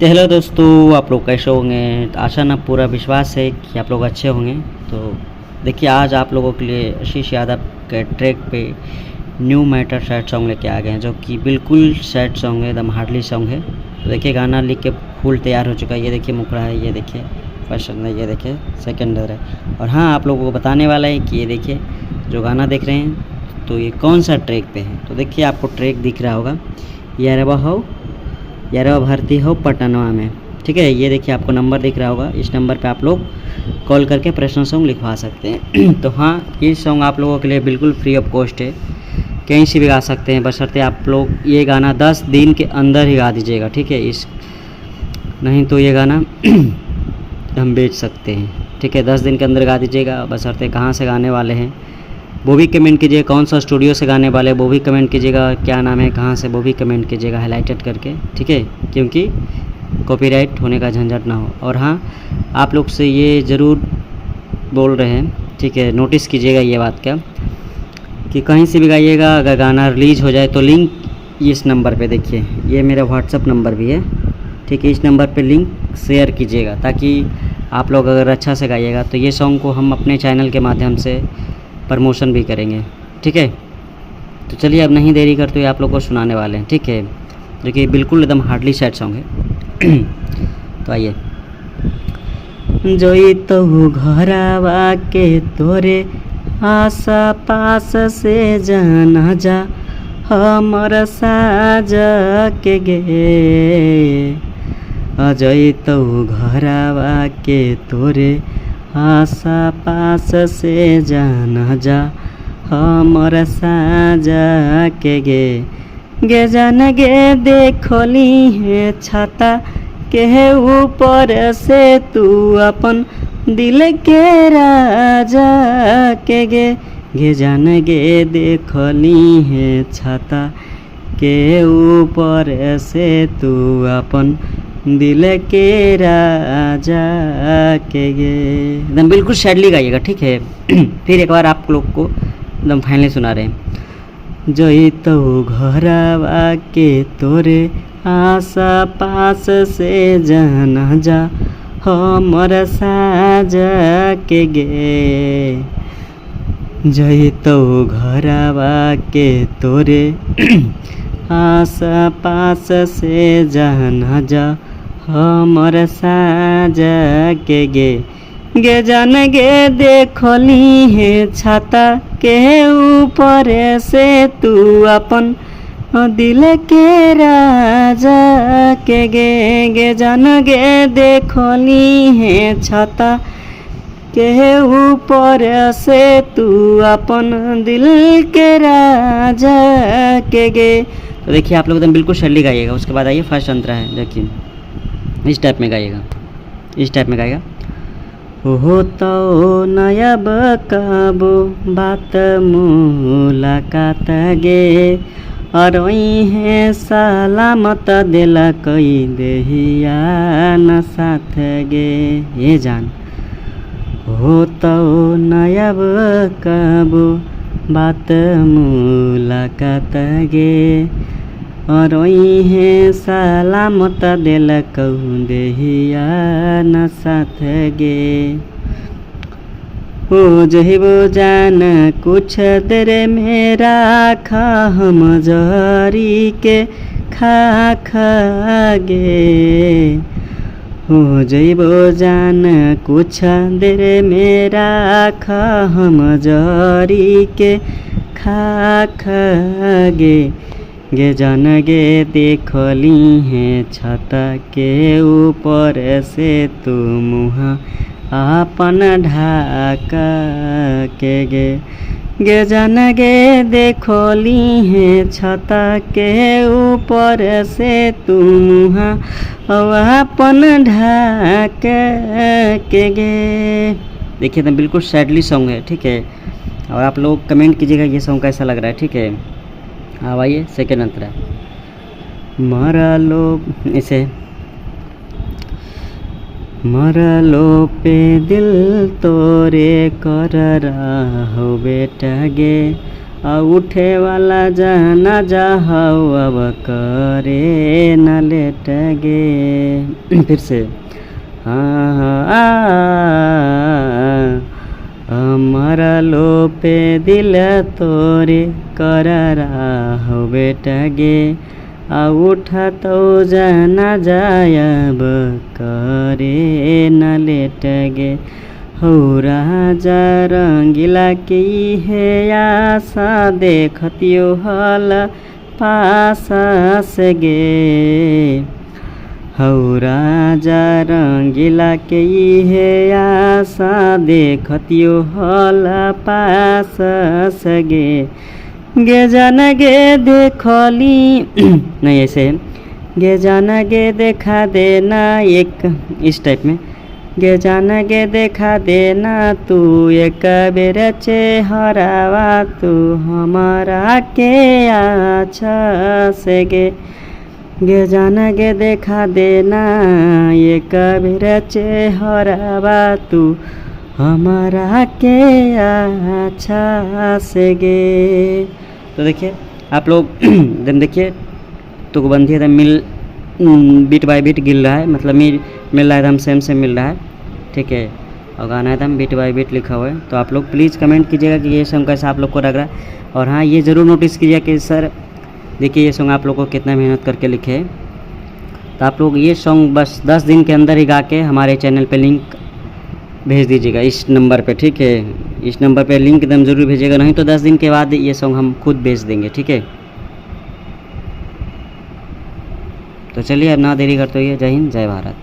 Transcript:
तो हेलो दोस्तों, आप लोग कैसे होंगे? तो आशा ना पूरा विश्वास है कि आप लोग अच्छे होंगे। तो देखिए, आज आप लोगों के लिए आशीष यादव के ट्रैक पे न्यू मैटर सैड सॉन्ग लेके आ गए हैं, जो कि बिल्कुल सैड सॉन्ग है, एकदम हार्डली सॉन्ग है। तो देखिए, गाना लिख के फुल तैयार हो चुका है। ये देखिए मुखड़ा है, ये देखिए फर्स्ट है, ये देखिए सेकेंड है। और हाँ, आप लोगों को बताने वाला है कि ये देखिए जो गाना देख रहे हैं तो ये कौन सा ट्रैक पे है। तो देखिए, आपको ट्रैक दिख रहा होगा, यारवा हो यारवा भर्ती हो पटनवा में, ठीक है। ये देखिए आपको नंबर दिख रहा होगा, इस नंबर पे आप लोग कॉल करके पर्सनल सॉन्ग लिखवा सकते हैं। तो हाँ, ये सॉन्ग आप लोगों के लिए बिल्कुल फ्री ऑफ कॉस्ट है, कहीं से भी गा सकते हैं, बशर्ते आप लोग ये गाना 10 दिन के अंदर ही गा दीजिएगा, ठीक है। इस नहीं तो ये गाना हम बेच सकते हैं, ठीक है। 10 दिन के अंदर गा दीजिएगा, बशर्ते कहाँ से गाने वाले हैं वो भी कमेंट कीजिए, कौन सा स्टूडियो से गाने वाले वो भी कमेंट कीजिएगा, क्या नाम है, कहाँ से, वो भी कमेंट कीजिएगा हाईलाइटेड करके, ठीक है, क्योंकि कॉपीराइट होने का झंझट ना हो। और हाँ, आप लोग से ये ज़रूर बोल रहे हैं, ठीक है, नोटिस कीजिएगा ये बात का कि कहीं से भी गाइएगा, अगर गाना रिलीज़ हो जाए तो लिंक इस नंबर पे, देखिए ये मेरा व्हाट्सअप नंबर भी है, ठीक है, इस नंबर पे लिंक शेयर कीजिएगा, ताकि आप लोग अगर अच्छा से गाइएगा तो ये सॉन्ग को हम अपने चैनल के माध्यम से प्रमोशन भी करेंगे, ठीक है। तो चलिए, अब नहीं देरी करते हुए आप लोग को सुनाने वाले हैं, ठीक है, जो कि बिल्कुल एकदम हार्डली सैड सॉन्ग है। तो आइए। जोई तो घरवा के तोरे आशा पास से जाना जा हमर साज के गे, अजय तो घरवा के तोरे आशा पास से जाना जा हमर साज के गे, गे जान गे देखली है छाता के ऊपर से तू अपन दिल के राजा के गे, गे जान गे देखली है छाता के ऊपर से तू अपन दिल के राजा के गे। एकदम बिल्कुल सैडली गाइएगा, ठीक है। फिर एक बार आप लोग को एकदम फाइनली सुना रहे हैं। जोई तो घरवा के तोरे आशा पास से जाना जा हमर साज के गे, जई तो घरवा के तोरे आशा पास से जाना जा हमर साज के गे, गे जान गे देखली है छाता के ऊपर से तू अपन दिल के राजा के गे, गे जान गे देखली है छाता के ऊपर से तू अपन दिल के राजा के गे। तो देखिए, आप लोग एकदम बिल्कुल सैडली गाइएगा। उसके बाद आइए, फर्स्ट अंतरा है, देखिए इस टाइप में गाइएगा, इस टाइप में गाइएगा। हो तो नयब कबो बात मुलाकात गे, और है सलामत दिल कई देहिया न साथ गे, ये जान हो तो नयब कबो बात मुलाकात गे, और है सलामत दिल कहूँ देहिया न साथ गे। हो जहिबो जान कुछ देर में राखा हम जरी के खा खा गे, हो जइबो जान कुछ देर में राखा हम जरी के खा खा गे, गे जान गे देखली है छत के ऊपर से तू मुहा आपन ढाक के गे, गे जान गे देखली है छत के ऊपर से तू मुहा आपन ढाक के गे। देखिए, तो बिल्कुल सैडली सॉन्ग है, ठीक है। और आप लोग कमेंट कीजिएगा ये सॉन्ग कैसा लग रहा है, ठीक है। अब आइए सेकेंड अंतरा। मरलो इसे मरलो पे दिल तोरे कर रहो बेटा गे, आ उठे वाला जाना जाहौ अब करे न लेट गे। फिर से हाँ हाँ हमारा लोपे दिल तोरे कर हो बेटा गे, आ उठा तो जाना जायब करे न लेट गे। हौ राजा रंगीला के हे आशा देखतियो हल पास से गे। हौ राजा रंगीला के हे आशा देखतियो हल पास से गे। गे जान गे देखली नहीं ऐसे गे जान गे देखा देना एक इस टाइप में। गे जान गे देखा देना तू एक बेर चेहरावा तू हमारा के आछा से गे। गे जान गे देखा देना एक बेर चेहरावा तू हमारा के आछा से गे। तो देखिए आप लोग एकदम देखिए तुकबंदी एकदम मिल बीट बाय बीट गिर रहा है, मतलब मिल मिल रहा है एकदम सेम सेम मिल रहा है, ठीक है। और गाना एकदम बीट बाय बीट लिखा हुआ है। तो आप लोग प्लीज़ कमेंट कीजिएगा कि ये सॉन्ग कैसा आप लोग को लग रहा है। और हाँ, ये ज़रूर नोटिस कीजिएगा कि सर देखिए ये सॉन्ग आप लोग को कितना मेहनत करके लिखे हैं। तो आप लोग ये सॉन्ग बस 10 दिन के अंदर ही गा के हमारे चैनल पे लिंक भेज दीजिएगा इस नंबर पे, ठीक है। इस नंबर पे लिंक एकदम ज़रूर भेजिएगा, नहीं तो 10 दिन के बाद ये सॉन्ग हम खुद भेज देंगे, ठीक है। तो चलिए अब ना देरी करते हुए जय हिंद जय भारत।